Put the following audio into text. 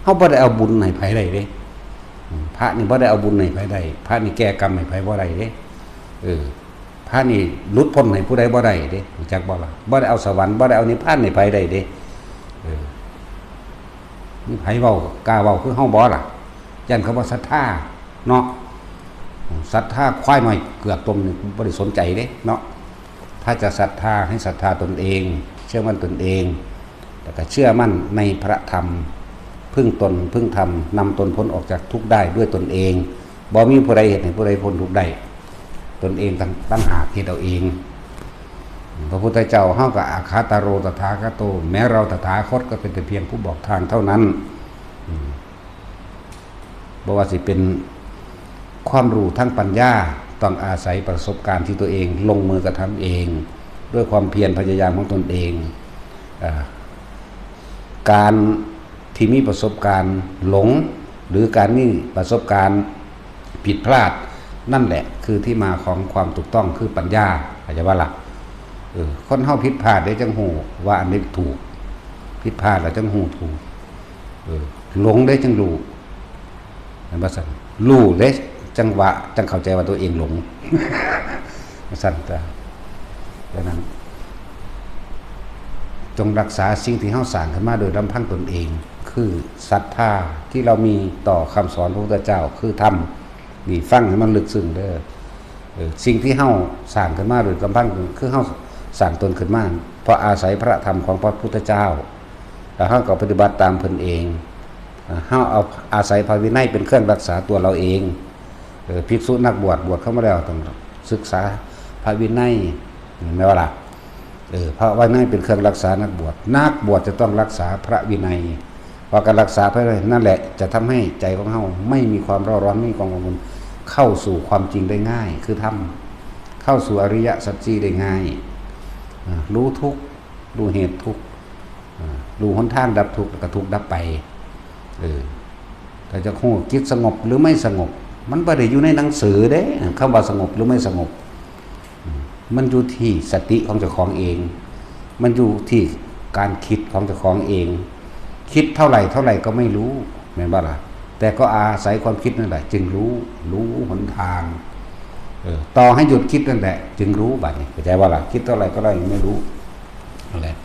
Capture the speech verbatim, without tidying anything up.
เฮาบ่ได้เอาบุญให้ไผได้เด้ อืม พระนี่บ่ได้เอาบุญให้ไผได้ พระนี่แก้กรรมให้ไผบ่ได้เด้ เออ พระนี่หลุดพ้นให้ผู้ใดบ่ได้เด้ รู้จักบ่ล่ะ บ่ได้เอาสวรรค์ บ่ได้เอานิพพานให้ไผได้เด้ เออ มีไผเว้ากล้าเว้าคือเฮาบ่ล่ะ ย่านเขาบ่ศรัทธาเนาะ ศรัทธาควายน้อยเกือกต้มนี่บ่ได้สนใจเด้เนาะ ถ้าจะศรัทธาให้ศรัทธาตนเอง เชื่อมั่นตนเอง แล้วก็เชื่อมั่นในพระธรรม พึ่งตน พึ่งธรรม นำตนพ้นออกจากทุกข์ได้ด้วยตนเอง บ่มีผู้ใดเฮ็ดให้ผู้ใดพ้นทุกข์ได้ ตนเองต่าง ต่างหากเฮ็ดเอาเอง พระพุทธเจ้าเฮาก็ อาคาตาโร ตถาคโต แม้เราตถาคตก็เป็นแต่เพียงผู้บอกทางเท่านั้น อืม บ่ว่าสิเป็นความรู้ทางปัญญา ต้องอาศัยประสบการณ์ที่ตัวเองลงมือกระทำเอง ด้วยความเพียรพยายามของตนเอง เอ่อ การที่มีประสบการณ์หลง หรือการมีประสบการณ์ผิดพลาด นั่นแหละคือที่มาของความถูกต้องคือปัญญา เข้าใจบ่ล่ะ เออ คนเฮาผิดพลาดเด้จั่งฮู้ว่าอันนี้ถูก ผิดพลาดแล้วจั่งฮู้ถูก เออ หลงเด้จั่งรู้ แม่นบ่ซั่น รู้เด้จั่งว่า จั่งเข้าใจว่าตัวเองหลง ซั่นจ้ะ ดังนั้น จงรักษาสิ่งที่เฮาสร้างขึ้นมาโดยลำพังตนเอง คือศรัทธาที่เรามีต่อคำสอนพระพุทธเจ้า คือธรรม นี่ฟังให้มันลึกซึ้งเด้อ เออ สิ่งที่เฮาสร้างขึ้นมาโดยลำพัง คือเฮาสร้างตนขึ้นมา เพราะอาศัยพระธรรมของพระพุทธเจ้า แล้วเฮาก็ปฏิบัติตามเพิ่นเอง อ่า เฮาเอาอาศัยพระวินัยเป็นเครื่องรักษาตัวเราเอง เออ ภิกษุนักบวช บวชเข้ามาแล้วต้องศึกษาพระวินัย แม่นบ่ล่ะ เออ พระวินัยเป็นเครื่องรักษานักบวช นักบวชจะต้องรักษาพระวินัย เพราะการรักษาพระวินัยนั่นแหละจะทำให้ใจของเฮาไม่มีความเร่าร้อน ไม่มีความกังวล เข้าสู่ความจริงได้ง่าย คือธรรม เข้าสู่อริยสัจสี่ได้ง่าย อ่า รู้ทุกข์ รู้เหตุทุกข์ อ่า รู้หนทางดับทุกข์ แล้วก็ทุกข์ดับไป เออ ถ้าจะฮู้จิตสงบหรือไม่สงบ มันบ่ได้อยู่ในหนังสือเด้ คำว่าสงบหรือไม่สงบ อืม มันอยู่ที่สติของเจ้าของเอง มันอยู่ที่การคิดของเจ้าของเอง คิดเท่าไหร่เท่าไหร่ก็ไม่รู้ แม่นบ่ล่ะ แต่ก็อาศัยความคิดนั่นแหละ จึงรู้ รู้หนทาง เออ ต่อให้หยุดคิดนั่นแหละ จึงรู้ บัดนี้ เข้าใจบ่ล่ะ คิดเท่าไหร่เท่าไหร่ยังไม่รู้ นั่นแหละ